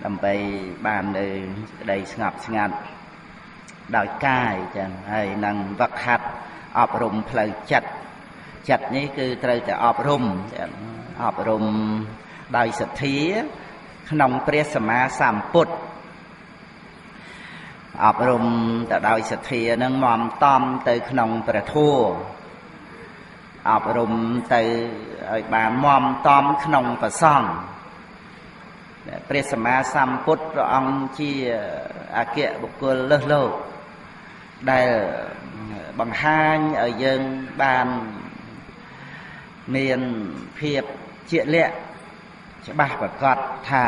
ដើម្បីបាននៅសេចក្តីស្ងប់ស្ងាត់ដោយកាយចឹងហើយនឹងវឹកហាត់អប់រំផ្លូវចិត្តចិត្តនេះគឺត្រូវតែអប់រំចឹងអប់រំដោយសទ្ធាក្នុងព្រះសម្មាសម្ពុទ្ធអប់រំទៅដោយសទ្ធានឹងមមតំទៅក្នុងព្រះធម៌អប់រំទៅឲ្យបានមមតំក្នុងព្រះសង្ឃព្រះសម្មាសម្ពុទ្ធព្រះអង្គជាអគ្គបុគ្គលលើសលោកដែលបង្ហាញឲ្យយើងបានមានភាពជាក់លាក់ច្បាស់ប្រកបថា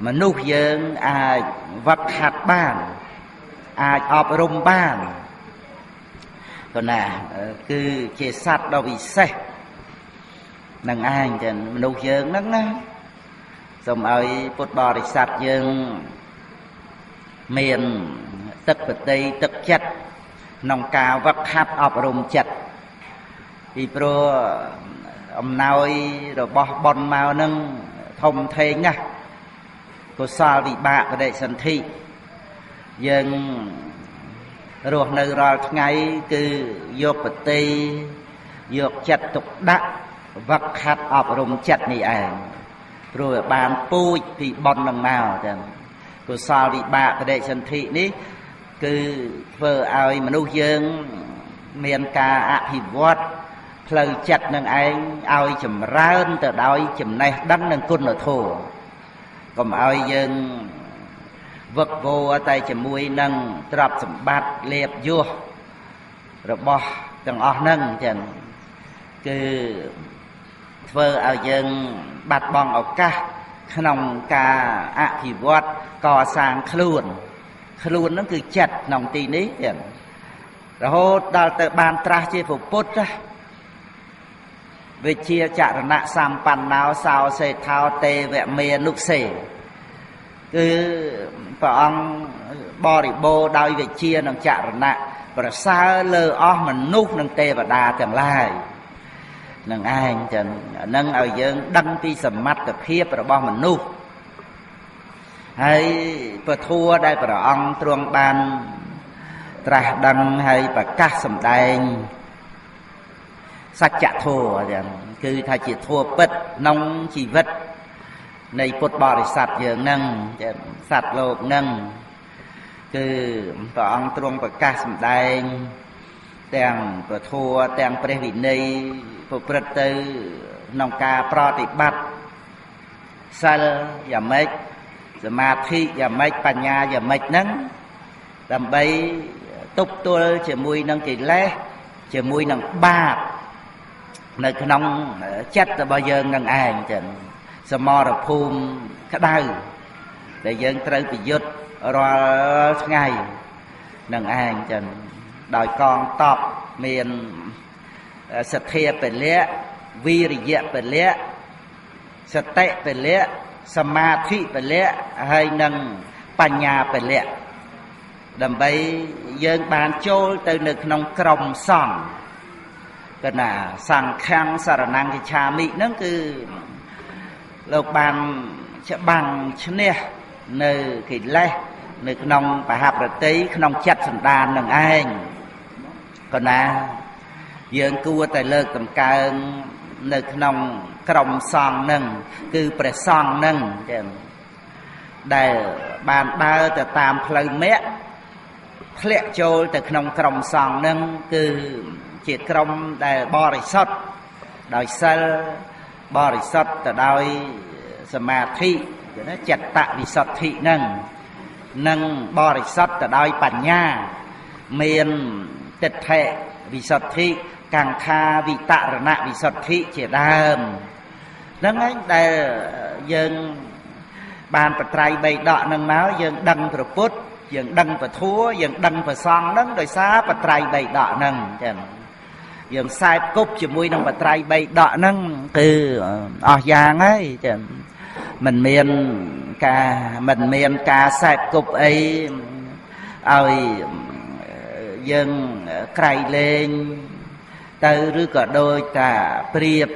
មនុស្សយើងអាចវឹកហាត់បានអាចអប់រំបានប៉ុណ្ណាគឺជាសត្វដ៏វិសេសនឹងឯងចឹងមនុស្សយើងហ្នឹងណាសូមឲ្យពុទ្ធបរិស័ទយើងមានទឹកបតីទឹកចិត្តក្នុងការវឹកហាត់អប់រំចិត្តពីព្រោះអំណោយរបស់បុណ្យមកនឹងធំធេងណាស់កុសលវិបាកបដិសន្ធិយើងរស់នៅរាល់ថ្ងៃគឺយកបតីយកចិត្តទុកដាក់វឹកហាត់អប់រំចិត្តនេះឯងព្រោះបានពូជពីបុណ្យនឹងមកចឹងកុសលវិបាកបដិសន្ធិនេះគឺធ្វើឲ្យមនុស្សយើងមានការអភិវឌ្ឍផ្លូវចិត្តនឹងឯងឲ្យចម្រើនទៅដោយចំណេះដឹងនិងគុណធម៌កុំឲ្យយើងវឹកវរតែជាមួយនឹងទ្រព្យសម្បត្តិលាភយសរបស់ទាំងអស់ហ្នឹងចឹងគឺធ្វើឲ្យយើងបាត់បង់ឱកាសក្នុងការអភិវឌ្ឍកសាងខ្លួនខ្លួនហ្នឹងគឺចិត្តក្នុងទីនេះចឹងរហូតដល់ទៅបានត្រាស់ជាពុទ្ធណាវិជាចរណៈសម្បណ្ណោសោសេថោទេវមេនុសេគឺព្រះអង្គបរិបូរដោយវិជានិងចរណៈប្រសើរលើអស់មនុស្សនិងទេវតាទាំងឡាយនឹងឯងចឹងនឹងឲ្យយើងដឹងពីសមត្ថភាពរបស់មនុស្សហើយពធัวដែលព្រះអង្គទ្រង់បានត្រាស់ដឹងហើយប្រកាសសម្ដែងសច្ចធម៌ចឹងគឺថាជាធម៌ពិតក្នុងជីវិតនៃពុទ្ធបរិស័ទយើងនឹងសត្វលោកនឹងគឺព្រះអង្គទ្រង់ប្រកាសសម្ដែងទាំងពធัวទាំងព្រះវិន័យប្រព្រឹត្តទៅក្នុងការប្រតិបត្តិសិលយ៉ាងម៉េចសមាធិយ៉ាងម៉េចបញ្ញាយ៉ាងម៉េចហ្នឹងដើម្បីទប់ទល់ជាមួយនឹងកិលេសជាមួយនឹងបាបនៅក្នុងចិត្តរបស់យើងនឹងឯងចឹងសមរភូមិក្តៅដែលយើងត្រូវប្រយុទ្ធរាល់ថ្ងៃនឹងឯងចឹងដោយកងតបមានសទ្ធាពលៈវីរិយពលៈសតិពលៈសមាធិពលៈហើយនឹងបញ្ញាពលៈដើម្បីយើងបានចូលទៅនៅក្នុងក្រុមសង្ឃកណាសង្ឃំសរណង្កិឆាមិហ្នឹងគឺលោកបានច្បាំងឈ្នះនៅកិលេសនៅក្នុងបហប្រតិក្នុងចិត្តសន្តាននឹងឯងកណាយើងគួរតែលើកតម្កើងនៅក្នុងក្រុមសង្ឃនឹងគឺព្រះសង្ឃនឹងចឹងដែលបានដើរទៅតាមផ្លូវមគ្គធ្លាក់ចូលទៅក្នុងក្រុមសង្ឃនឹងគឺជាក្រុមដែលបរិសុទ្ធដោយសិលបរិសុទ្ធទៅដោយសមាធិណាចិត្តវិសុទ្ធិនឹងនិងបរិសុទ្ធទៅដោយបញ្ញាមានទិដ្ឋិវិសុទ្ធិកង្ខាវិតរណវិសុទ្ធិជាដើមហ្នឹងឯងដែលយើងបានបត្រៃបីដកនឹងមកយើងដឹងព្រះពុទ្ធយើងដឹងពធัวយើងដឹងព្រះសង្ឃហ្នឹងដោយសារបត្រៃបីដកហ្នឹងចឹងយើងខ្សែគប់ជាមួយនឹងបត្រៃបីដកហ្នឹងគឺអស់យ៉ាងហើយចឹងមិនមានការខ្សែគប់អីឲ្យយើងក្រៃលែងទៅឬក៏ដូចតាប្រៀប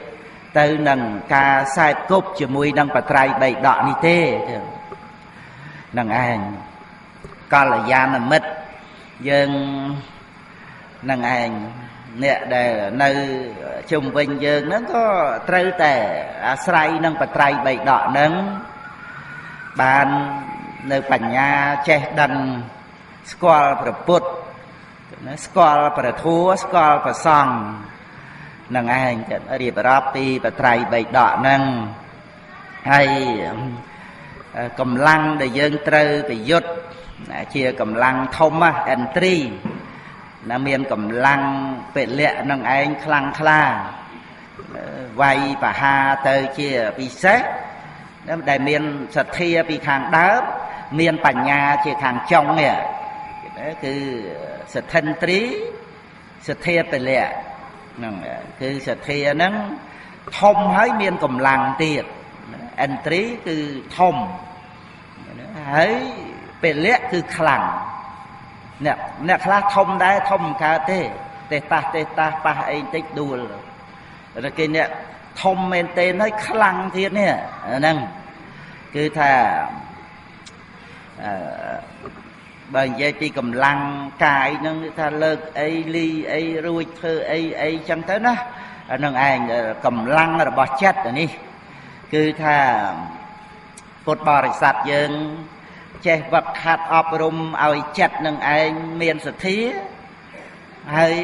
ទៅនឹងការខ្សែគប់ជាមួយនឹងបត្រៃបីដកនេះទេចឹង នឹងឯងកល្យាណមិត្តយើងនឹងឯងអ្នកដែលនៅជុំវិញយើងហ្នឹងក៏ត្រូវតែអាស្រ័យនឹងបត្រៃបីដកហ្នឹងបាននៅបញ្ញាចេះដឹងស្គាល់ព្រះពុទ្ធស្គាល់ព្រះធម៌ស្គាល់ព្រះសង្ឃនឹងឯងរៀបរាប់ពីបត្រៃបីដកហ្នឹងហើយកម្លាំងដែលយើងត្រូវប្រយុទ្ធជាកម្លាំងធំណាឥន្ទ្រីណាមានកម្លាំងពលៈនឹងឯងខ្លាំងក្លាវាយបហាទៅជាពិសេសដែលមានសទ្ធាពីខាងដើមមានបញ្ញាជាខាងចុងនេះគឺសទ្ធិន្ទ្រីសទ្ធាពលៈហ្នឹងគឺសទ្ធាហ្នឹងធំហើយមានកម្លាំងទៀតឥន្ទ្រីគឺធំហើយពលៈគឺខ្លាំងអ្នកខ្លះធំដែរធំមិនកើតទេទេតាស់ទេតាស់ប៉ះអីតិចដួលតែគេអ្នកធំមែនទេហើយខ្លាំងទៀតនេះហ្នឹងគឺថាបើនិយាយពីកម្លាំងកាយហ្នឹងថាលើកអីលីអីរួចធ្វើអីអីចឹងទៅណាហ្នឹងឯងកម្លាំងរបស់ចិត្តនេះគឺថាពុទ្ធបរិស័ទយើងចេះវឹកហាត់អប់រំឲ្យចិត្តនឹងឯងមានសទ្ធាហើយ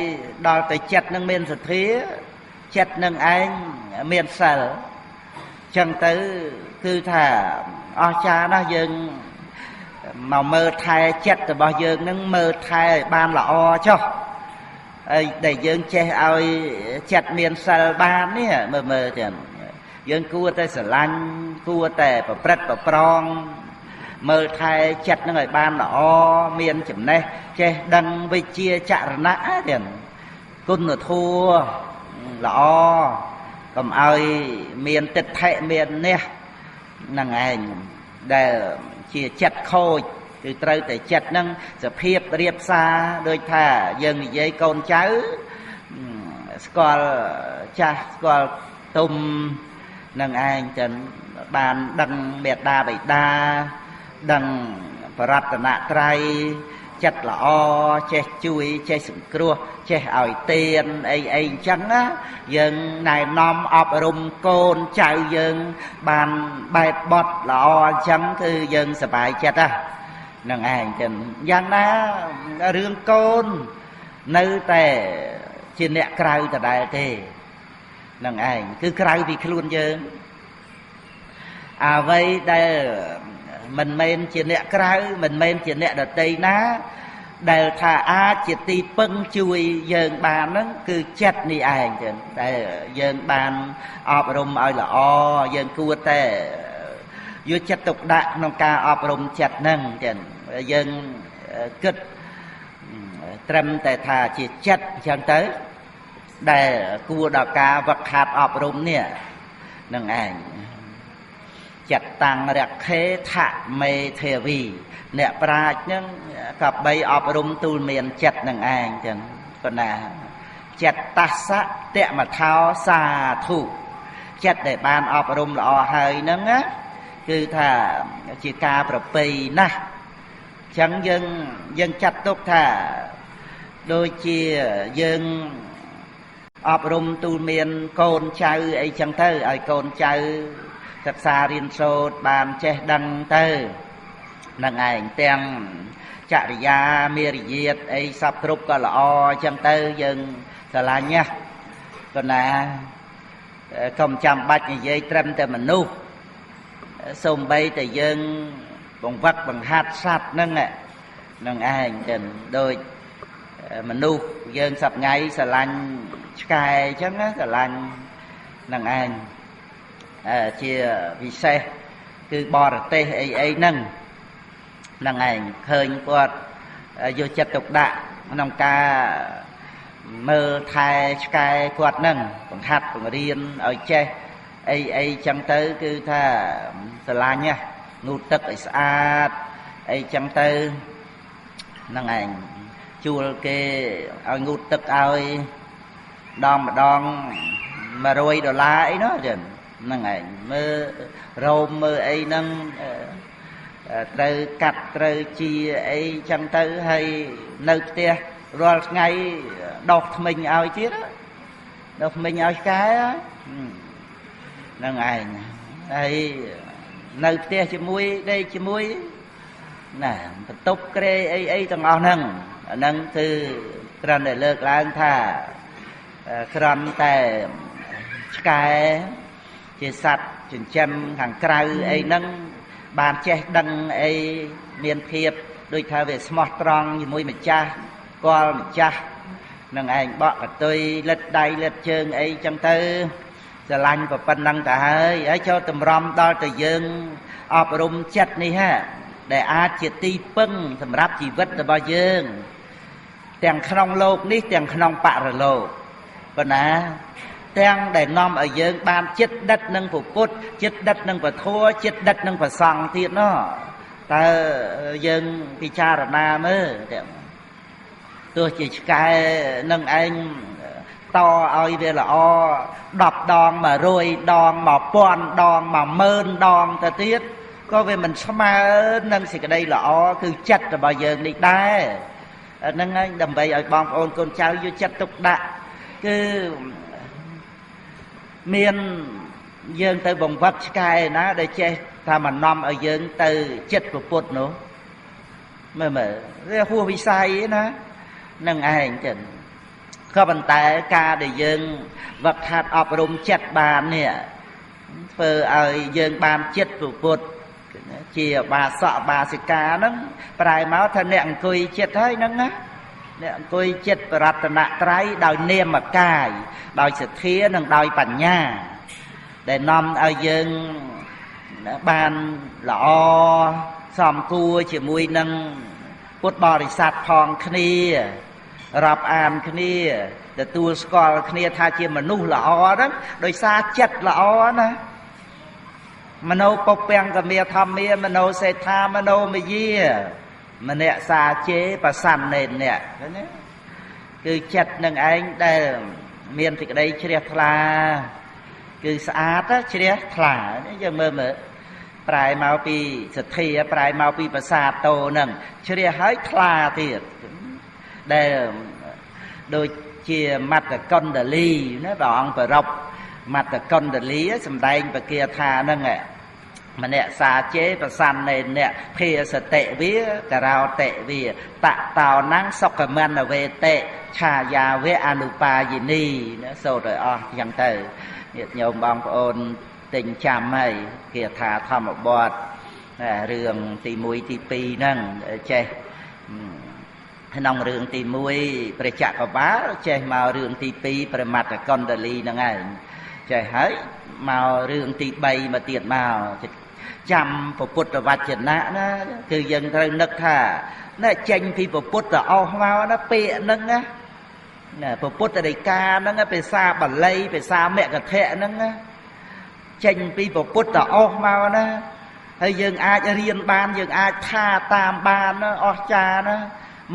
ដល់ទៅចិត្តនឹងមានសទ្ធាចិត្តនឹងឯងមានសិលចឹងទៅគឺថាអស្ចារ្យណាស់យើងមកមើលថែចិត្តរបស់យើងនឹងមើលថែឲ្យបានល្អចុះហើយដែលយើងចេះឲ្យចិត្តមានសិលបាននេះមើលទៀតយើងគួរតែស្រឡាញ់គួរតែប្រព្រឹត្តប្រប្រងមើលថែចិត្តនឹងឲ្យបានល្អមានចំណេះចេះដឹងវិជ្ជាចរណៈទៀតគុណធម៌ល្អកុំឲ្យមានទិដ្ឋិមាននេះហ្នឹងឯងដែលជាចិត្តខូចគឺត្រូវតែចិត្តហ្នឹងសភាពរៀបសារដូចថាយើងនិយាយកូនចៅស្គាល់ចាស់ស្គាល់ទុំនឹងឯងចឹងបានដឹងមេត្តាបិតាដឹងបរតនត្រ័យចិត្តល្អចេះជួយចេះសង្គ្រោះចេះឲ្យទានអីអីអញ្ចឹងណាយើងណែនាំអប់រំកូនចៅយើងបានបែបបត់ល្អអញ្ចឹងគឺយើងសប្បាយចិត្តហ្នឹងឯងចឹងយ៉ាងណារឿងកូននៅតែជាអ្នកក្រៅដដែលទេហ្នឹងឯងគឺក្រៅពីខ្លួនយើងអ្វីដែលមិនមែនជាអ្នកក្រៅមិនមែនជាអ្នកដតីណាដែលថាអាចជាទីពឹងជួយយើងបានហ្នឹងគឺចិត្តនេះឯងចឹងតែយើងបានអប់រំឲ្យល្អយើងគួរតែយកចិត្តទុកដាក់ក្នុងការអប់រំចិត្តហ្នឹងចឹងយើងគិតត្រឹមតែថាជាចិត្តអញ្ចឹងទៅដែលគួរដល់ការវឹកហាត់អប់រំនេះនឹងឯងចិត្តតាំងរខេថមេធាវីអ្នកប្រាជ្ញហ្នឹងក៏បីអប់រំទូលមានចិត្តនឹងឯងចឹងប៉ុណ្ណាចិត្តតសៈតមថោសាធុចិត្តដែលបានអប់រំល្អហើយហ្នឹងណាគឺថាជាការប្រពៃណាស់ចឹងយើងចាត់ទុកថាដូចជាយើងអប់រំទូលមានកូនចៅអីចឹងទៅឲ្យកូនចៅសិក្សារៀនសូត្របានចេះដឹងទៅនឹងឯងទាំងចរិយាមេរយាទអីសពគ្រប់ក៏ល្អចឹងទៅយើងស្រឡាញ់ណាប៉ុន្តែកុំចាំបាច់និយាយត្រឹមតែមនុស្សសូម្បីតែយើងបង្វឹកបង្ហាត់សត្វហ្នឹងនឹងឯងចឹងដូចមនុស្សយើងសប្ងៃស្រឡាញ់ឆ្កែអញ្ចឹងណាស្រឡាញ់នឹងឯងជាពិសេសគឺបរទេសអីអីហ្នឹងហ្នឹងឯងឃើញគាត់យកចិត្តទុកដាក់ក្នុងការមើលថែឆ្កែគាត់ហ្នឹងបង្ហាត់បង្រៀនឲ្យចេះអីអីចឹងទៅគឺថាស្រឡាញ់ណាងូតទឹកឲ្យស្អាតអីចឹងទៅហ្នឹងឯងជួលគេឲ្យងូតទឹកឲ្យដងម្ដង$100អីនោះចឹងហ្នឹងឯងមើលរោមមើលអីហ្នឹង ត្រូវកាត់ត្រូវជាអីចឹងទៅហើយនៅផ្ទះរាល់ថ្ងៃដោះថ្មិញឲ្យទៀតដោះថ្មិញឲ្យឆ្កែហ្នឹងឯងហើយនៅផ្ទះជាមួយដេកជាមួយណាបន្ទប់គ្រែអីអីទាំងអស់ហ្នឹងអាហ្នឹងគឺគ្រាន់តែលើកឡើងថាគ្រាន់តែឆ្កែជាសត្វចិញ្ចឹមខាងក្រៅអីហ្នឹងបានចេះដឹងអីមានភាពដូចថាវាស្មោះត្រង់ជាមួយម្ចាស់គាល់ម្ចាស់នឹងឯងបក់កតុយលិតដៃលិតជើងអីចឹងទៅស្រឡាញ់ប៉ុណ្ណឹងទៅហើយហើយចូលតម្រាំដល់ទៅយើងអប់រំចិត្តនេះហ่ะដែលអាចជាទីពឹងសម្រាប់ជីវិតរបស់យើងទាំងក្នុងលោកនេះទាំងក្នុងបរលោកប៉ុណ្ណាទាំងដែលនាំឲ្យយើងបានចិត្តដិតនឹងពុទ្ធចិត្តដិតនឹងពធចិត្តដិតនឹងព្រះសង្ឃទៀតណោះតើយើងពិចារណាមើលទោះជាឆ្កែនឹងឯងតឲ្យវាល្អ10ដង100ដង1000ដង10000ដងទៅទៀតក៏វាមិនស្មើនឹងសេចក្តីល្អគឺចិត្តរបស់យើងនេះដែរហ្នឹងហើយដើម្បីឲ្យបងប្អូនកូនចៅយកចិត្តទុកដាក់គឺមានយើងទៅបង្វឹកឆ្កែណាដែលចេះថាមកនាំឲ្យយើងទៅចិត្តពុទ្ធនោះមើលមើលវាហួសវិស័យណានឹងឯងចឹងក៏ប៉ុន្តែការដែលយើងវឹកហាត់អប់រំចិត្តបាននេះធ្វើឲ្យយើងបានចិត្តពុទ្ធជាបាសកបាសិកាហ្នឹងប្រែមកថាអ្នកអង្គុយចិត្តហើយហ្នឹងណាអ្នកអង្គុយចិត្តបរតនត្រ័យដោយនាមកាយដោយសទ្ធានិងដោយបញ្ញាដែលនាំឲ្យយើងបានល្អសំគួរជាមួយនឹងពុទ្ធបរិស័ទផងគ្នារាប់អានគ្នាទទួលស្គាល់គ្នាថាជាមនុស្សល្អហ្នឹងដោយសារចិត្តល្អណាមโนពពាំងកមាធម្មាមโนសេដ្ឋាមโนមយាមនសាជេប្រសន្នេនៈណាគឺចិត្តនឹងឯងដែលមានសេចក្តីជ្រះថ្លាគឺស្អាតជ្រះថ្លាយើងមើលមើលប្រែមកពីសទ្ធាប្រែមកពីប្រសាទោហ្នឹងជ្រះហើយថ្លាទៀតដែលដូចជាមត្តកុណ្ឌលីណាព្រះអង្គប្រពមត្តកុណ្ឌលីសំដែងបគាថាហ្នឹងមនសាជេប្រសន្នេនៈភាសតិវាករោតិវាតតោណੰសុខមនវេតិឆាយាវៈអនុបាយនីណាសូត្រឲ្យអស់ចឹងទៅញាតិញោមបងប្អូនទិញចាំហើយគាថាធម្មបទរឿងទី1ទី2ហ្នឹងចេះក្នុងរឿងទី1ព្រះចក្របាលចេះមករឿងទី2ព្រះមត្តកុណ្ឌលីហ្នឹងឯងចេះហើយមករឿងទី3មកទៀតមកចាំពុទ្ធវចនៈណាគឺយើងត្រូវនឹកថាណែចេញពីពុទ្ធអស់មកណាពាក្យហ្នឹងណាពុទ្ធដីកាហ្នឹងភាសាបាលីភាសាមគ្គធៈហ្នឹងណាចេញពីពុទ្ធអស់មកណាហើយយើងអាចរៀនបានយើងអាចថាតាមបានអស្ចារ្យណា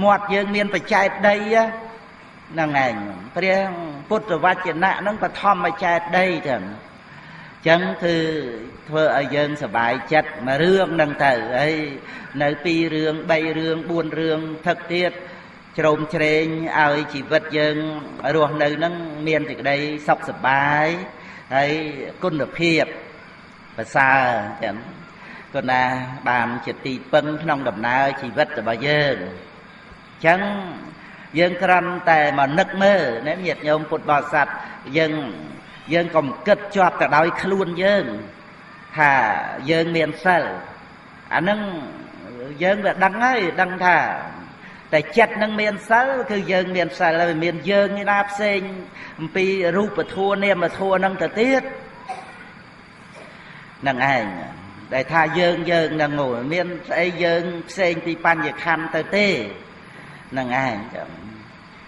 មាត់យើងមានបច្ចេកដីហ្នឹងឯងព្រះពុទ្ធវចនៈហ្នឹងបឋមចេតដីចឹងចឹងគឺធ្វើឲ្យយើងសប្បាយចិត្តមួយរឿងហ្នឹងទៅហើយនៅ2រឿង3រឿង4រឿងថឹកទៀតជ្រោមជ្រែងឲ្យជីវិតយើងរស់នៅហ្នឹងមានសេចក្តីសុខសប្បាយហើយគុណភាពប្រសើរចឹងគណាបានជាទីពឹងក្នុងដំណើរជីវិតរបស់យើងចឹងយើងគ្រាន់តែមកនឹកមើលណាញាតិញោមពុទ្ធបរិស័ទយើងកុំគិតជាប់ទៅដោយខ្លួនយើងថាយើងមានសិលអាហ្នឹងយើងវាដឹងហើយដឹងថាតែចិត្តនឹងមានសិលគឺយើងមានសិលហើយមានយើងឯណាផ្សេងអំពីរូបធម៌នាមធម៌ហ្នឹងទៅទៀតហ្នឹងឯងដែលថាយើងហ្នឹងមានស្អីយើងផ្សេងពីបញ្ញខណ្ឌទៅទេហ្នឹងឯងចឹង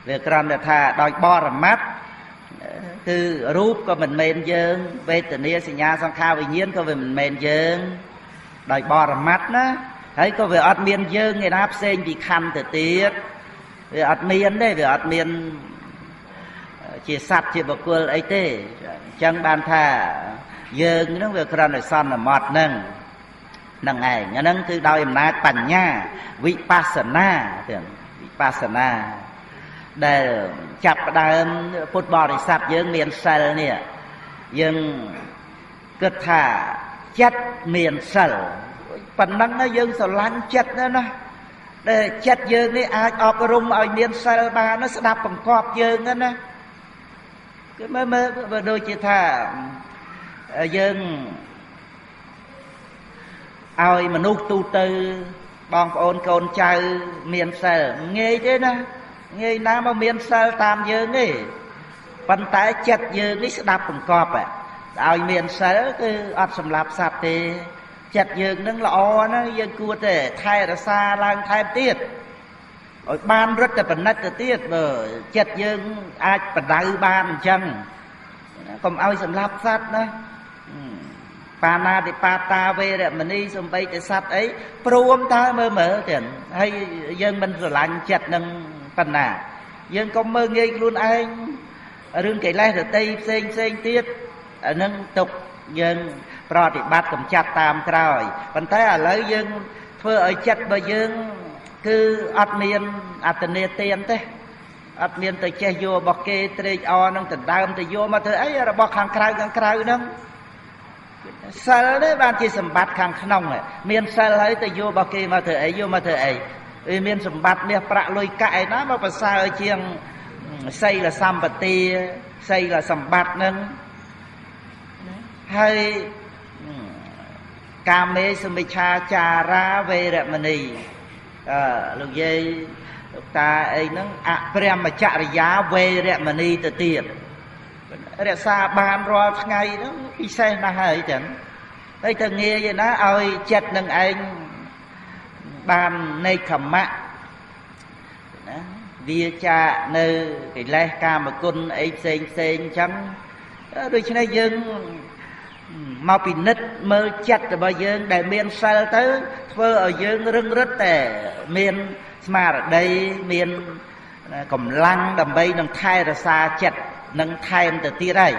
វាគ្រាន់តែថាដោយបរមត្តគឺរូបក៏មិនមែនយើងវេទនាសញ្ញាសង្ខារវិញ្ញាណក៏វាមិនមែនយើងដោយបរមត្តណាហើយក៏វាអត់មានយើងឯណាផ្សេងពីខណ្ឌទៅទៀតវាអត់មានទេវាអត់មានជាសត្វជាបុគ្គលអីទេអញ្ចឹងបានថាយើងហ្នឹងវាគ្រាន់តែសន្មត់ហ្នឹង នឹងឯងអាហ្នឹងគឺដោយអំណាចបញ្ញាវិបស្សនាទាំងវិបស្សនាដែលចាប់ផ្ដើមពុទ្ធបរិស័ទយើងមានសិលនេះយើងគិតថាចិត្តមានសិលប៉ុណ្ណឹងយើងស្រឡាញ់ចិត្តណាដែលចិត្តយើងនេះអាចអប់រំឲ្យមានសិលបានស្ដាប់បង្គាប់យើងណាគឺមើលមើលដូចជាថាយើងឲ្យមនុស្សទូទៅបងប្អូនកូនចៅមានសិលងាយទេណាងាយណាមកមានសិលតាមយើងទេប៉ុន្តែចិត្តយើងនេះស្ដាប់បង្គាប់ឲ្យមានសិលគឺអត់សម្លាប់សត្វទេចិត្តយើងនឹងល្អណាស់យើងគួរតែថែរក្សាឡើងថែមទៀតឲ្យបានរឹតតែបណិតទៅទៀតបើចិត្តយើងអាចបដៅបានអញ្ចឹងកុំឲ្យសម្លាប់សត្វណាបាណាតិបាតាវេរមណីសំបីតែសត្វអីព្រមតើមើលមើលទៀតហើយយើងមិនស្រឡាញ់ចិត្តនឹងប៉ុណ្ណាយើងកុំមើលងាយខ្លួនឯងរឿងកិលេសដតីផ្សេងផ្សេងទៀតអានឹងទុកយើងប្រតិបត្តិកំចាត់តាមក្រោយប៉ុន្តែឥឡូវយើងធ្វើឲ្យចិត្តរបស់យើងគឺអត់មានអត្តនេទានទេអត់មានទៅចេះយករបស់គេត្រេកអរនឹងដណ្ដើមទៅយកមកធ្វើអីរបស់ខាងក្រៅខាងក្រៅហ្នឹងសិលនេះបានជាសម្បត្តិខាងក្នុងមានសិលហើយទៅយករបស់គេមកធ្វើអីយកមកធ្វើអីវាមានសម្បត្តិមាសប្រាក់លុយកាក់ឯណាមកប្រសើរជាងសីលសម្បទាសីលសម្បត្តិហ្នឹងហើយកាមេសមិឆាចារាវេរមណីលោកយាយលោកតាអីហ្នឹងអព្រមចរិយាវេរមណីទៅទៀតរក្សាបានរាល់ថ្ងៃហ្នឹងពិសេសណាស់ហើយចឹងហើយទៅងាយឯណាឲ្យចិត្តនឹងឯងបាននៃខមៈណាវាចាកនៅកិលេសកាមគុណអីផ្សេងផ្សេងចឹងដូច្នេះយើងមកពិនិត្យមើលចិត្តរបស់យើងដែលមានសិលទៅធ្វើឲ្យយើងរឹងរិតតែមានស្មារតីមានកម្លាំងដើម្បីនឹងថែរក្សាចិត្តនឹងថែមទៅទៀតហើយ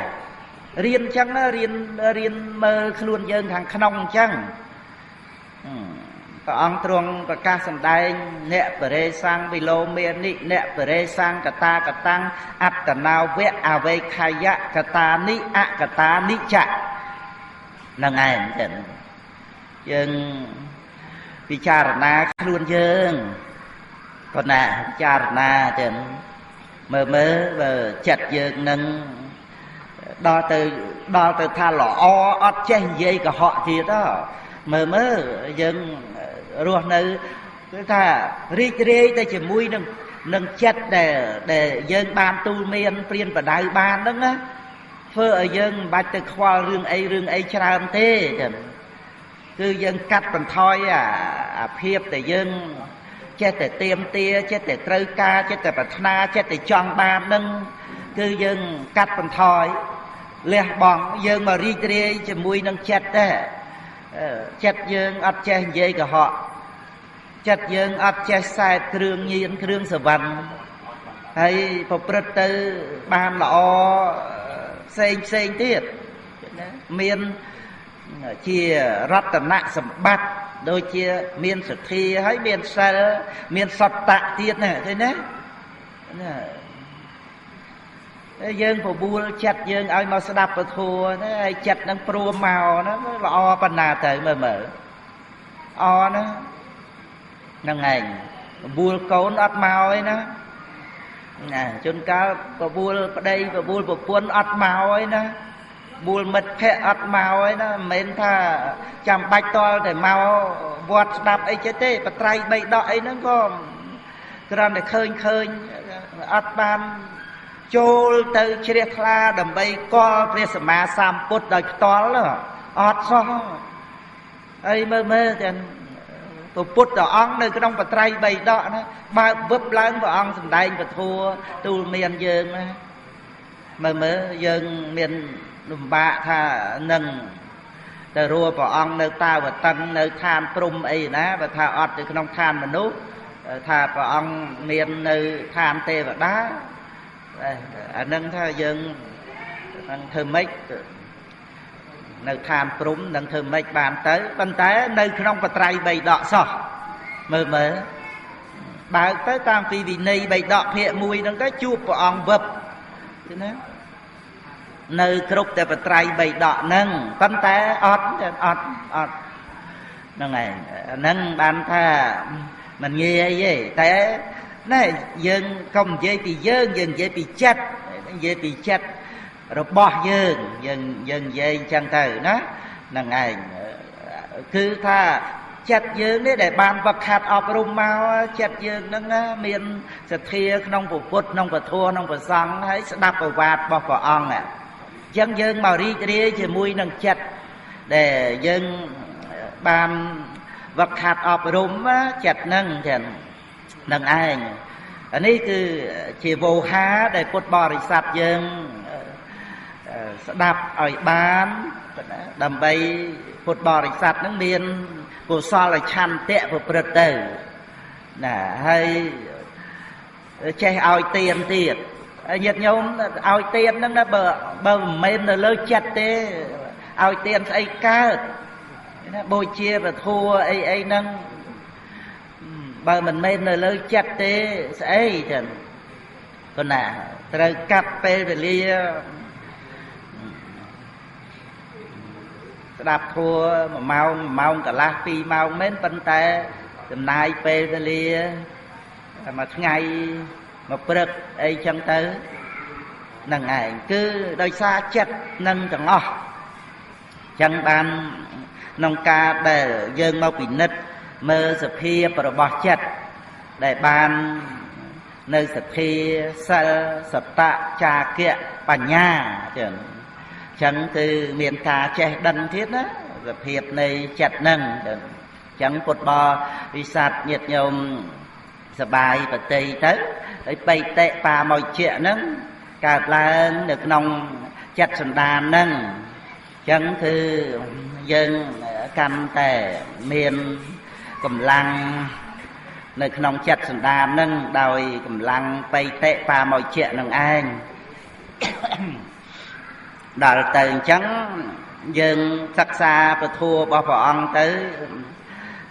រៀនចឹងណារៀនមើលខ្លួនយើងខាងក្នុងអញ្ចឹងព្រះអង្គទ្រង់ប្រកាសសម្ដែងអ្នកបរិសង្ឃវិលោមានិអ្នកបរិសង្ឃកតាកតាំងអត្តនោវៈអវេខយៈកតានិអកតានិចៈហ្នឹងឯងចឹងយើងពិចារណាខ្លួនយើងគាត់ណាពិចារណាចឹងមើលមើលបើចិត្តយើងនឹងដល់ទៅថាល្អអត់ចេះនិយាយកុហកទៀតមើលមើលយើងរស់នៅគឺថារីករាយទៅជាមួយនឹងចិត្តដែលយើងបានទូលមានព្រានបដៅបានហ្នឹងណាធ្វើឲ្យយើងមិនបាច់ទៅខ្វល់រឿងអីរឿងអីច្រើនទេចឹងគឺយើងកាត់បន្ថយអាភាពដែលយើងចេះតែទៀមទាចេះតែត្រូវការចេះតែប្រាថ្នាចេះតែចង់បានហ្នឹងគឺយើងកាត់បន្ថយលះបង់យើងមករីករាយជាមួយនឹងចិត្តដែរចិត្តយើងអត់ចេះនិយាយកុហកចិត្តយើងអត់ចេះសែបគ្រឿងញៀនគ្រឿងសវណ្ណហើយប្រព្រឹត្តទៅបានល្អផ្សេងផ្សេងទៀតណាមានជារតនសម្បត្តិដូចជាមានសទ្ធាហើយមានសិលមានសត្តៈទៀតណាឃើញណាណាយើងបបួលចិត្តយើងឲ្យមកស្ដាប់ពធណាហើយចិត្តនឹងព្រមមកណាល្អប៉ុណ្ណាទៅមើលមើលអណាហ្នឹងឯងបបួលកូនអត់មកឯណាណាជួនកាលបបួលប្តីបបួលប្រពន្ធអត់មកឯណាបួលមិត្តភក្តិអត់មកឯណាមិនមែនថាចាំបាច់តល់តែមកវត្តស្ដាប់អីចេះទេបត្រៃបីដកអីហ្នឹងក៏គ្រាន់តែឃើញអត់បានចូលទៅជ្រះថ្លាដើម្បីកលព្រះសម្មាសម្ពុទ្ធដោយផ្ទាល់អត់សោះហើយមើលមើលទាំងព្រះពុទ្ធអង្គនៅក្នុងបត្រៃបីដកណាបើកវឹបឡើងព្រះអង្គសម្ដែងពធទូលមានយើងណាមើលមើលយើងមានលំបាកថានឹងទៅរួព្រះអង្គនៅតាវតឹងនៅឋានព្រំអីណាបើថាអត់ទៅក្នុងឋានមនុស្សថាព្រះអង្គមាននៅឋានទេវតាអានឹងថាយើងនឹងធ្វើម៉េច នៅឋានព្រំនឹងធ្វើម៉េចបានទៅប៉ុន្តែនៅក្នុងបត្រៃបីដកសោះមើលមើលបើកទៅតាំងពីវិន័យបីដកភាគ1ហ្នឹងទៅជួបព្រះអង្គវឹបណានៅគ្រប់តែបត្រៃបីដកហ្នឹងប៉ុន្តែអត់អត់អត់ហ្នឹងឯងហ្នឹងបានថាមិនងាយទេតែណែយើងកុំនិយាយពីយើងយើងនិយាយពីចិត្តនិយាយពីចិត្តរបស់យើងយើងយើងនិយាយអញ្ចឹងទៅណាហ្នឹងឯងគឺថាចិត្តយើងនេះដែលបានវឹកហាត់អប់រំមកចិត្តយើងហ្នឹងមានសទ្ធាក្នុងពុទ្ធក្នុងពធក្នុងព្រះសង្ឃហើយស្ដាប់ប្រវាទរបស់ព្រះអង្គអញ្ចឹងយើងមករីករាយជាមួយនឹងចិត្តដែលយើងបានវឹកហាត់អប់រំចិត្តហ្នឹងចឹងនឹងឯងអានេះគឺជាវោហាដែលពុទ្ធបរិស័ទយើងស្ដាប់ឲ្យបានដើម្បីពុទ្ធបរិស័ទនឹងមានកុសលឆន្ទៈប្រព្រឹត្តទៅណាហើយចេះឲ្យទានទៀតញាតិញោមឲ្យទានហ្នឹងណាបើមិនមែននៅលើចិត្តទេឲ្យទានស្អីកើតណាបូជាពធัวអីអីហ្នឹងបើមិនមែននៅលើចិត្តទេស្អីចឹងប៉ុណ្ណាត្រូវកាត់ពេលវេលាស្ដាប់ធัว1ម៉ោង1ម៉ោងកន្លះ2ម៉ោងមែនប៉ុន្តែចំណាយពេលវេលាមួយថ្ងៃមួយព្រឹកអីចឹងទៅហ្នឹងឯងគឺដោយសារចិត្តនឹងទាំងអស់ចឹងបានក្នុងការដែលយើងមកពិនិត្យមើលសភាពរបស់ចិត្តដែលបាននៅសទ្ធាសិលសតៈចាគៈបញ្ញាចឹងចឹងគឺមានការចេះដឹងទៀតណាសភាពនៃចិត្តហ្នឹងចឹងពុទ្ធបរិស័ទញាតិញោមសបាយបតីទៅហើយបិតិបាមោជៈហ្នឹងកើតឡើងនៅក្នុងចិត្តសន្តានហ្នឹងចឹងគឺយើងកាន់តែមានកម្លាំងនៅក្នុងចិត្តសន្តានហ្នឹងដោយកម្លាំងបិតិបាមោជៈនឹងឯងដល់ទៅអញ្ចឹងយើងសិក្សាពធរបស់ព្រះអង្គទៅ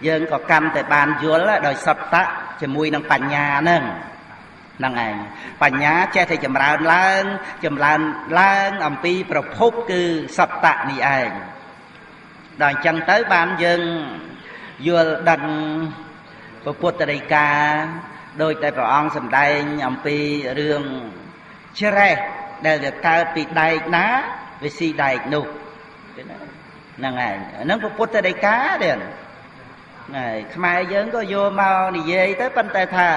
យើងក៏កាន់តែបានយល់ដោយសត្វៈជាមួយនឹងបញ្ញាហ្នឹងហ្នឹងឯងបញ្ញាចេះតែចម្រើនឡើងចម្រើនឡើងអំពីប្រភពគឺសត្វៈនេះឯងដល់អញ្ចឹងទៅបានយើងយល់ដឹងពុទ្ធដីកាដោយតែព្រះអង្គសម្ដែងអំពីរឿងច្រេះដែលវាកើតពីដែកណាវាស៊ីដែកនោះហ្នឹងឯងហ្នឹងពុទ្ធដីកាទេហើយខ្មែរយើងក៏យកមកនិយាយទៅប៉ុន្តែថា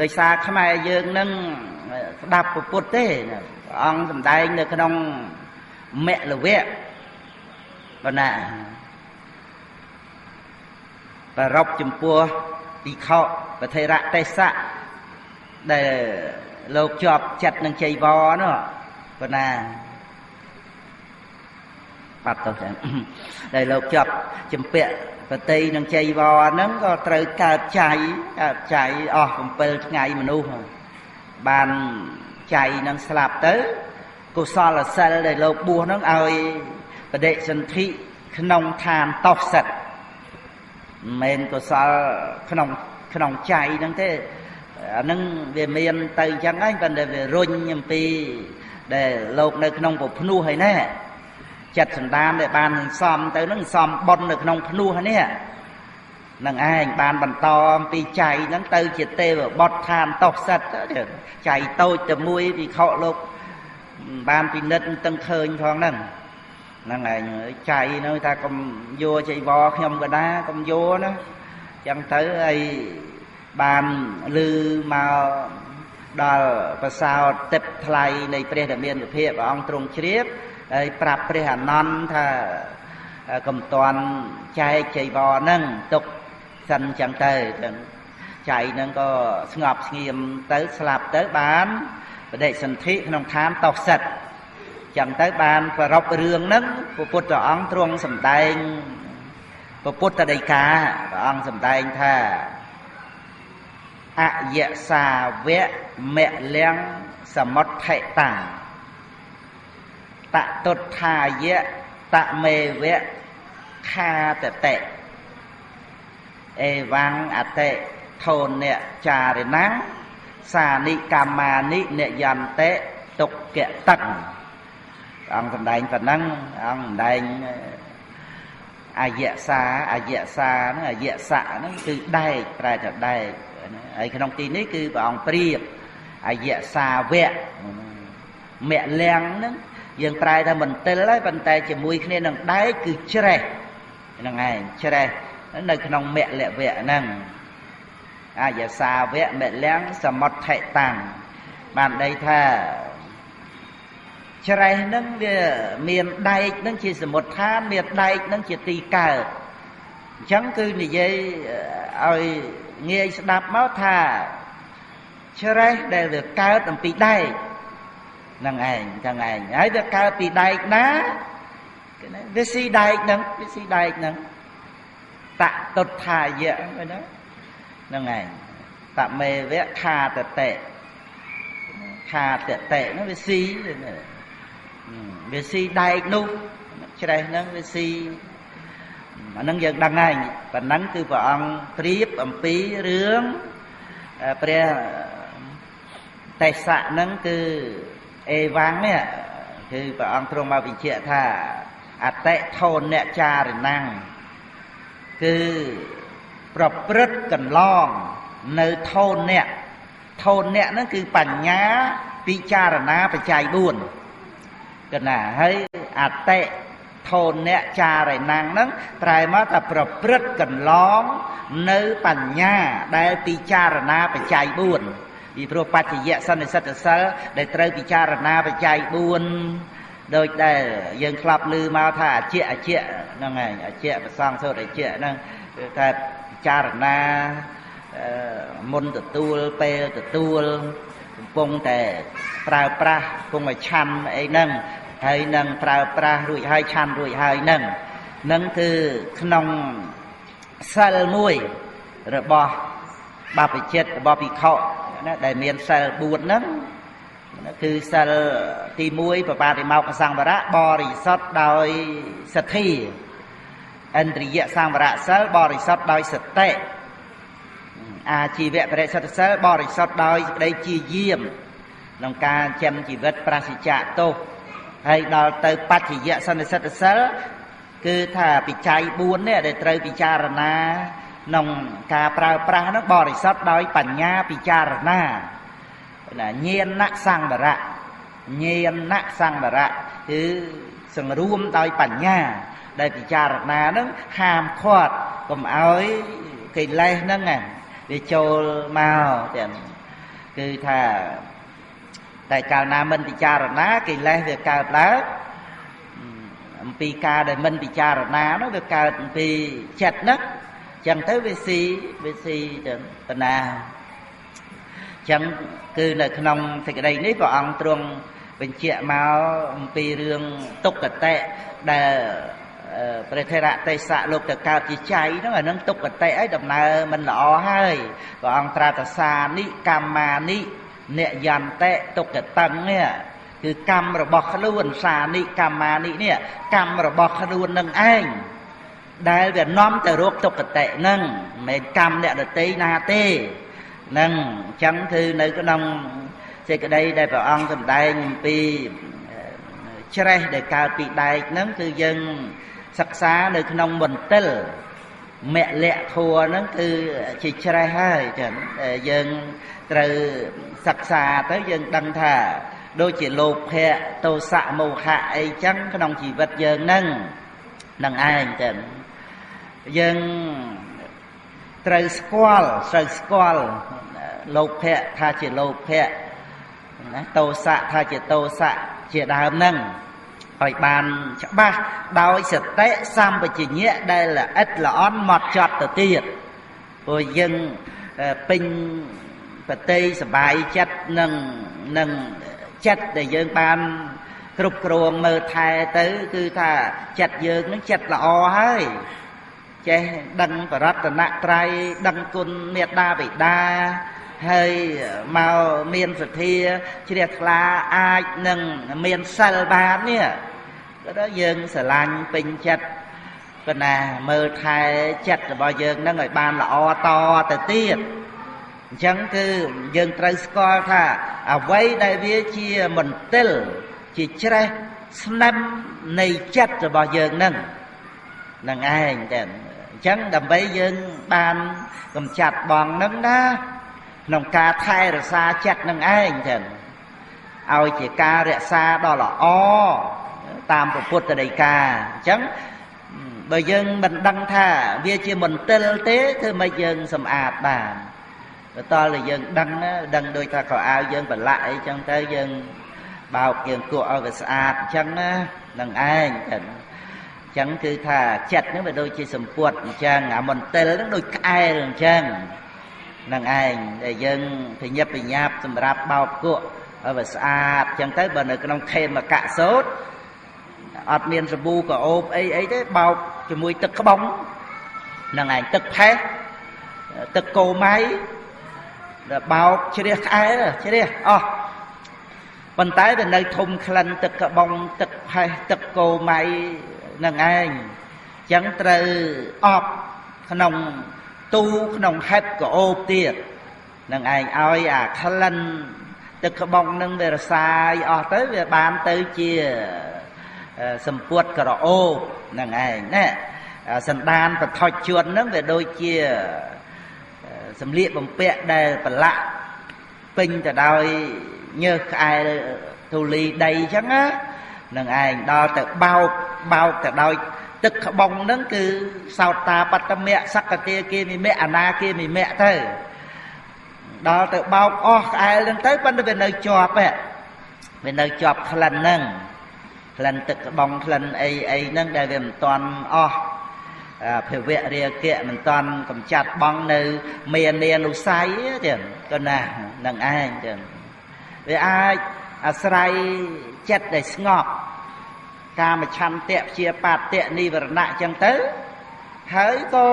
ដោយសារខ្មែរយើងនឹងស្ដាប់ពុទ្ធទេព្រះអង្គសម្ដែងនៅក្នុងមគ្គលវៈប៉ុណ្ណាប្ររពចំពោះភិក្ខុបថេរៈទេសៈដែលលោកជាប់ចិត្តនឹងជ័យវរនោះប៉ុណ្ណាបាត់ទៅចឹងដែលលោកជាប់ជំពាក់បតីនឹងជ័យវរហ្នឹងក៏ត្រូវកើតចៃកើតចៃអស់7ថ្ងៃមនុស្សបានចៃនឹងស្លាប់ទៅកុសលសិលដែលលោកបួសហ្នឹងឲ្យបដិសន្ធិក្នុងឋានតោសិតមិនមែនកុសលក្នុងក្នុងចៃហ្នឹងទេអាហ្នឹងវាមានទៅអញ្ចឹងឯងប៉ុន្តែវារុញអំពីដែលលោកនៅក្នុងពភ្នោះហើយណែចិត្តសន្តានដែលបានសំទៅហ្នឹងសំបុននៅក្នុងភ្នោះនេះនឹងឯងបានបន្តអំពីចៃហ្នឹងទៅជាទេវបុត្រឋានតោសិតចៃតូចតែមួយភិក្ខុលោកបានពិនិត្យទាំងឃើញផងហ្នឹងហ្នឹងឯងចៃហ្នឹងថាកុំយកចៃវរខ្ញុំក៏ដែរកុំយកណាចឹងទៅហើយបានឮមកដល់ប្រសោតទឹកថ្លៃនៃព្រះដែលមានវិភាកព្រះអង្គទ្រង់ជ្រាបហើយប្រាប់ព្រះអានន្ទថាកុំតាន់ចែកចៃវរហ្នឹងទុកសិនចឹងទៅចៃហ្នឹងក៏ស្ងប់ស្ងៀមទៅស្លាប់ទៅបានបដិសន្ធិក្នុងឋានតោសិតចឹងទៅបានប្ររពរឿងហ្នឹងព្រះពុទ្ធអង្គទ្រង់សម្ដែងព្រះពុទ្ធដីកាព្រះអង្គសម្ដែងថាអយសាវៈមលំសមុទ្ធិតាំងតតុដ្ឋាយៈ តមេវៈខាតតិអេវੰអតិធោនៈចារិណੰសានិកម្មានិនយន្តិទុក្ខតឹងអង្គសម្ដែងប៉ុណ្ណឹងអង្គសម្ដែងអយសាអយសាហ្នឹងអយសៈហ្នឹងគឺដែកប្រែថាដែកហើយក្នុងទីនេះគឺព្រះអង្គប្រៀបអយសាវៈមលៀងហ្នឹងយើងប្រែថាមន្ទិលហើយប៉ុន្តែជាមួយគ្នានឹងដែកគឺច្រេះហ្នឹងឯងច្រេះនៅក្នុងមលវៈហ្នឹងអយសាវៈមលៀងសមុទ្ធិតាំងបានន័យថាច្រេះហ្នឹងវាមានដែកហ្នឹងជាសមុទ្ឋានមានដែកហ្នឹងជាទីកើតអញ្ចឹងគឺនិយាយឲ្យងាយស្ដាប់មកថាច្រេះដែលវាកើតអំពីដែកហ្នឹងឯងហ្នឹងឯងហើយវាកើតពីដែកណាវាស៊ីដែកហ្នឹងវាស៊ីដែកហ្នឹងតតុទ្ធាយៈហ្នឹងហ្នឹងឯងតមេវៈខាតតិខាតតិហ្នឹងវាស៊ីវាស៊ីដែកនោះច្រេះហ្នឹងវាស៊ីអាហ្នឹងយើងដឹងហើយប៉ុណ្ណឹងគឺព្រះអង្គប្រៀបអំពីរឿងព្រះទេសៈហ្នឹងគឺអេវ៉ាំងនេះគឺព្រះអង្គទ្រង់មកបញ្ជាក់ថាអតិធោនចារិណੰគឺប្រព្រឹត្តកន្លងនៅធោនៈធោនៈហ្នឹងគឺបញ្ញាពិចារណាបច្ច័យ4កណាហើយអតិធោនៈចារិណੰហ្នឹងប្រែមកថាប្រព្រឹត្តកន្លងនៅបញ្ញាដែលពិចារណាបច្ច័យ4ពីព្រោះបច្ចយៈសន្និសិទសិលដែលត្រូវពិចារណាបច្ច័យ4ដោយដែលយើងធ្លាប់ឮមកថាអជាអជាហ្នឹងឯងអជាប្រសងសូត្រអជាហ្នឹងគឺថាពិចារណាមុនទទួលពេលទទួលកំពុងតែប្រើប្រាស់កំពុងតែឆាន់អីហ្នឹងហើយនឹងប្រើប្រាស់រួចហើយឆាន់រួចហើយហ្នឹងហ្នឹងគឺក្នុងសិលមួយរបស់បព្វជិតរបស់ភិក្ខុណាដែលមានសិល4ហ្នឹងគឺសិលទី1បបាទិមោក្ខសង្វរៈបរិសុទ្ធដោយសទ្ធាឥន្ទ្រិយសង្វរៈសិលបរិសុទ្ធដោយសតិអាជីវៈបរិសុទ្ធសិលបរិសុទ្ធដោយសេចក្តីជាយាមក្នុងការចិញ្ចឹមជីវិតប្រសិជ្ជៈទោសហើយដល់ទៅបច្ចយៈសន្និសិទសិលគឺថាបច្ច័យ4នេះដែលត្រូវពិចារណាក្នុងការប្រើប្រាស់ហ្នឹងបរិសុទ្ធដោយបញ្ញាពិចារណាណាញាណសង្វរៈញាណសង្វរៈគឺសង្រួមដោយបញ្ញាដែលពិចារណាហ្នឹងហាមឃាត់កុំឲ្យកិលេសហ្នឹងវាចូលមកទាំងគឺថាតែកាលណាមិនពិចារណាកិលេសវាកើតឡើងអំពីការដែលមិនពិចារណានោះវាកើតអំពីចិត្តហ្នឹងចឹងទៅវាស៊ីទៅបណ្ណាចឹងគឺនៅក្នុងសេចក្តីនេះព្រះអង្គទ្រង់បញ្ជាក់មកអំពីរឿងទុក្កតិដែលព្រះថេរៈទេសៈលោកទៅកើតជាចៃហ្នឹងអាហ្នឹងទុក្កតិឲ្យដំណើរមិនល្អហើយព្រះអង្គត្រាតសានិកម្មានិនយន្តិទុក្កតឹងនេះគឺកម្មរបស់ខ្លួនសានិកម្មានិនេះកម្មរបស់ខ្លួននឹងឯងដែលវានាំទៅរកទុក្កតិហ្នឹងមិនមែនកម្មអ្នកដទៃណាទេហ្នឹងអញ្ចឹងគឺនៅក្នុងសេចក្តីដែលព្រះអង្គសម្ដែងអំពីច្រេះដែលកើតពីដែកហ្នឹងគឺយើងសិក្សានៅក្នុងមន្ទិលមលៈធัวហ្នឹងគឺជាច្រេះហើយចឹងយើងត្រូវសិក្សាទៅយើងដឹងថាដូចជាលោភៈទោសៈមោហៈអីចឹងក្នុងជីវិតយើងហ្នឹងនឹងឯងចឹងយើងត្រូវស្គាល់លោភៈថាជាលោភៈណាទោសៈថាជាទោសៈជាដើមហ្នឹងឲ្យបានច្បាស់ដោយសតិសម្បជញ្ញៈដែលល្អិតល្អន់មកចត់ទៅទៀតព្រោះយើងពេញបតីសបាយចិត្តនឹងចិត្តដែលយើងបានគ្រប់គ្រងមើលថែទៅគឺថាចិត្តយើងនឹងចិត្តល្អហើយចេះដឹងបរតនត្រ័យដឹងគុណមេត្តាបិតាហើយមកមានសទ្ធាជ្រះថ្លាអាចនឹងមានសិលបាននេះ ក៏យើងស្រឡាញ់ពេញចិត្តប៉ុណ្ណាមើលថែចិត្តរបស់យើងនឹងឲ្យបានល្អតទៅទៀតអញ្ចឹងគឺយើងត្រូវស្គាល់ថាអ្វីដែលវាជាមន្ទិលជាច្រេះស្នឹមនៃចិត្តរបស់យើងនឹងនឹងឯងតែអញ្ចឹងដើម្បីយើងបានកំចាត់បងនឹងណាក្នុងការថែរក្សាចិត្តនឹងឯងចឹងឲ្យជាការរក្សាដ៏ល្អតាមពុទ្ធដីកាអញ្ចឹងបើយើងមិនដឹងថាវាជាមន្ទិលទេធ្វើម៉េចយើងសម្អាតបានបើតើយើងដឹងដឹងដូចថាខោអាវយើងប្រឡាក់អីចឹងទៅយើងបោកយើងគក់ឲ្យវាស្អាតអញ្ចឹងណានឹងឯងចឹងអញ្ចឹងគឺថាចិត្តហ្នឹងវាដូចជាសម្ពុតអញ្ចឹងអាមន្ទិលហ្នឹងដូចក្អែលអញ្ចឹងនឹងឯងដែលយើងប្រញាប់ប្រញាប់សម្រាប់បោកគក់ឲ្យវាស្អាតអញ្ចឹងទៅបើនៅក្នុងខេមកៈសោតអត់មានសាប៊ូក៏អូបអីអីទេបោកជាមួយទឹកក្បុងនឹងឯងទឹកផេះទឹកគោម៉ៃដែលបោកជ្រះក្អែលជ្រះអស់ប៉ុន្តែវានៅធំក្លិនទឹកក្បុងទឹកផេះទឹកគោម៉ៃនឹងឯងអញ្ចឹងត្រូវអប់ក្នុងទូក្នុងហេបក៏អូបទៀតនឹងឯងឲ្យអាក្លិនទឹកក្បុងនឹងវារសាយអស់ទៅវាបានទៅជាសម្ពុតក្រអូបនឹងឯងណាសន្តានបថុជននឹងវាដូចជាសម្លៀកបំពាក់ដែលប្រឡាក់ពេញទៅដោយញើសក្អែលធូលីដីអញ្ចឹងណានឹងឯងដល់ទៅបោកបោកទៅដោយទឹកក្បុងហ្នឹងគឺសោតាបត្តមៈសក្តិគាមិមៈអនាគាមិមៈទៅដល់ទៅបោកអស់ក្អែលហ្នឹងទៅប៉ុន្តែវានៅជាប់វានៅជាប់ក្លិនហ្នឹងក្លិនទឹកក្បុងក្លិនអីអីហ្នឹងដែលវាមិនទាន់អស់ភវៈរាគៈមិនទាន់កំចាត់បងនៅមេនានុស័យទេក៏ណានឹងឯងចឹងវាអាចអាស្រ័យចិត្តដែលស្ងប់កាមឆន្ទៈព្យាបាទៈនិវរណៈចឹងទៅហើយក៏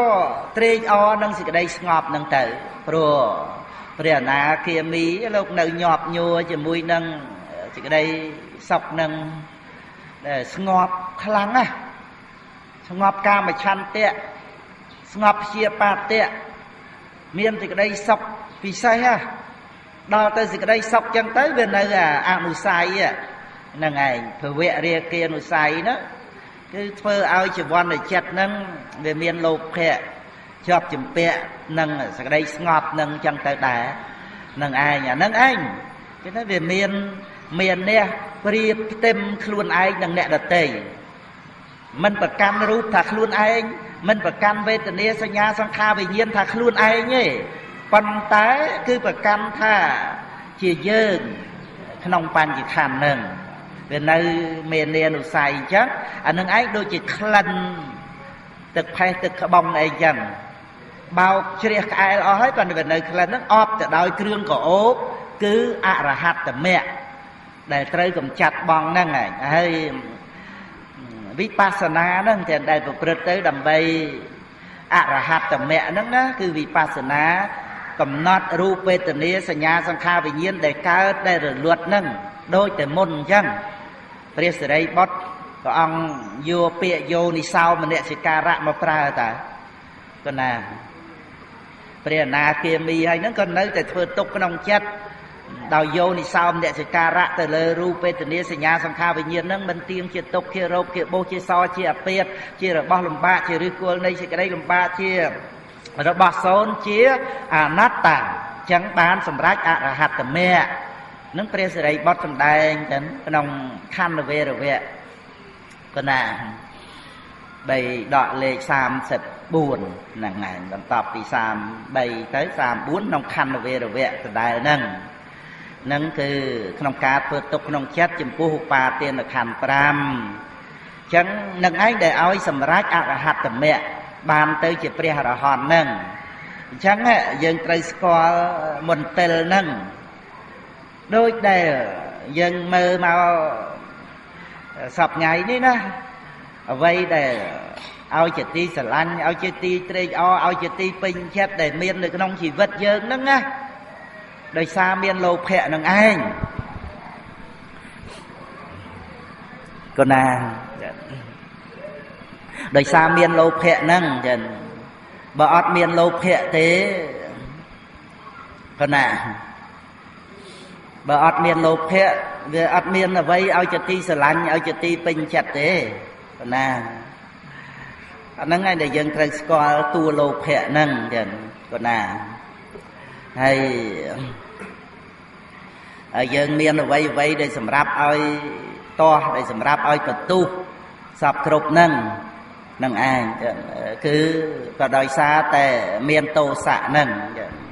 ត្រេកអរនឹងសេចក្តីស្ងប់នឹងទៅព្រោះព្រះអនាគាមីលោកនៅញាប់ញួរជាមួយនឹងសេចក្តីសុខនឹងស្ងប់ខ្លាំងណាស់ស្ងប់កាមឆន្ទៈស្ងប់ព្យាបាទៈមានសេចក្តីសុខពិសេសហ៎ដល់ទៅសេចក្តីសុខចឹងទៅវានៅអនុស័យហ្នឹងឯងភវៈរាគានុស័យណាគឺធ្វើឲ្យជីវ័នចិត្តហ្នឹងវាមានលោភៈជាប់ជំពាក់នឹងសេចក្តីស្ងប់នឹងចឹងទៅដែរនឹងឯងអាហ្នឹងឯងគេថាវាមាននេះប្រៀបផ្ទឹមខ្លួនឯងនិងអ្នកដទៃមិនប្រកាន់រូបថាខ្លួនឯងមិនប្រកាន់វេទនាសញ្ញាសង្ខារវិញ្ញាណថាខ្លួនឯងទេប៉ុន្តែគឺប្រកាន់ថាជាយើងក្នុងបញ្ញខណ្ឌហ្នឹងវានៅមេនានុស័យអញ្ចឹងអានឹងឯងដូចជាក្លិនទឹកផេះទឹកក្បុងអីចឹងបោកជ្រះក្អែលអស់ហើយប៉ុន្តែវានៅក្លិនហ្នឹងអប់ទៅដោយគ្រឿងក្រអូបគឺអរហត្តមគ្គដែលត្រូវកំចាត់បងហ្នឹងឯងហើយវិបស្សនាហ្នឹងតែដែលប្រព្រឹត្តទៅដើម្បីអរហត្តមគ្គហ្នឹងណាគឺវិបស្សនាកំណត់រូបវេទនាសញ្ញាសង្ខារវិញ្ញាណដែលកើតដែលរលត់ហ្នឹងដូចតែមុនអញ្ចឹងព្រះសិរីបុត្រព្រះអង្គយកពាក្យយោនិសោមនសិការៈមកប្រើតាក៏ណាព្រះអនាគាមីហើយហ្នឹងក៏នៅតែធ្វើទុកក្នុងចិត្តដោយយោនិសោមនសិការៈទៅលើរូបវេទនាសញ្ញាសង្ខារវិញ្ញាណហ្នឹងមិនទៀងជាទុក្ខជារោគជាបោសជាសជាអាពាធជារបស់លំបាកជាឫសគល់នៃសេចក្តីលំបាកជារបស់សូន្យជាអនត្តាអញ្ចឹងបានសម្រេចអរហត្តមគ្គនឹងព្រះសិរីបុត្រសម្ដែងទៅក្នុងខណ្ឌវេរវៈកណា3ដកលេខ34ហ្នឹងឯងបន្តពី33ទៅ34ក្នុងខណ្ឌវេរវៈដដែលហ្នឹងនឹងគឺក្នុងការធ្វើទុកក្នុងចិត្តចំពោះឧបាទានខណ្ឌ5អញ្ចឹងនឹងឯងដែលឲ្យសម្រេចអរហត្តមគ្គបានទៅជាព្រះអរហន្តហ្នឹងអញ្ចឹងយើងត្រូវស្គាល់មន្ទិលហ្នឹងដូចដែលយើងមើលមកសប្ថ្ងៃនេះណាអ្វីដែលឲ្យជាទីស្រឡាញ់ឲ្យជាទីត្រេកអរឲ្យជាទីពេញចិត្តដែលមាននៅក្នុងជីវិតយើងហ្នឹងណាដោយសារមានលោភៈនឹងឯង កណា ដោយសារមានលោភៈហ្នឹងចឹង។ បើអត់មានលោភៈទេកណា បើអត់មានលោភៈ វាអត់មានអ្វីឲ្យជាទីស្រឡាញ់ ឲ្យជាទីពេញចិត្តទេកណា។ អាហ្នឹងឯងដែលយើងត្រូវស្គាល់តួលោភៈហ្នឹងចឹងកណា។ ហើយយើងមានអ្វីអ្វីដែលសម្រាប់ឲ្យតោះ ដែលសម្រាប់ឲ្យបន្ទុះសពគ្រប់ហ្នឹងនឹងឯង គឺក៏ដោយសារតែមានទោសៈហ្នឹង។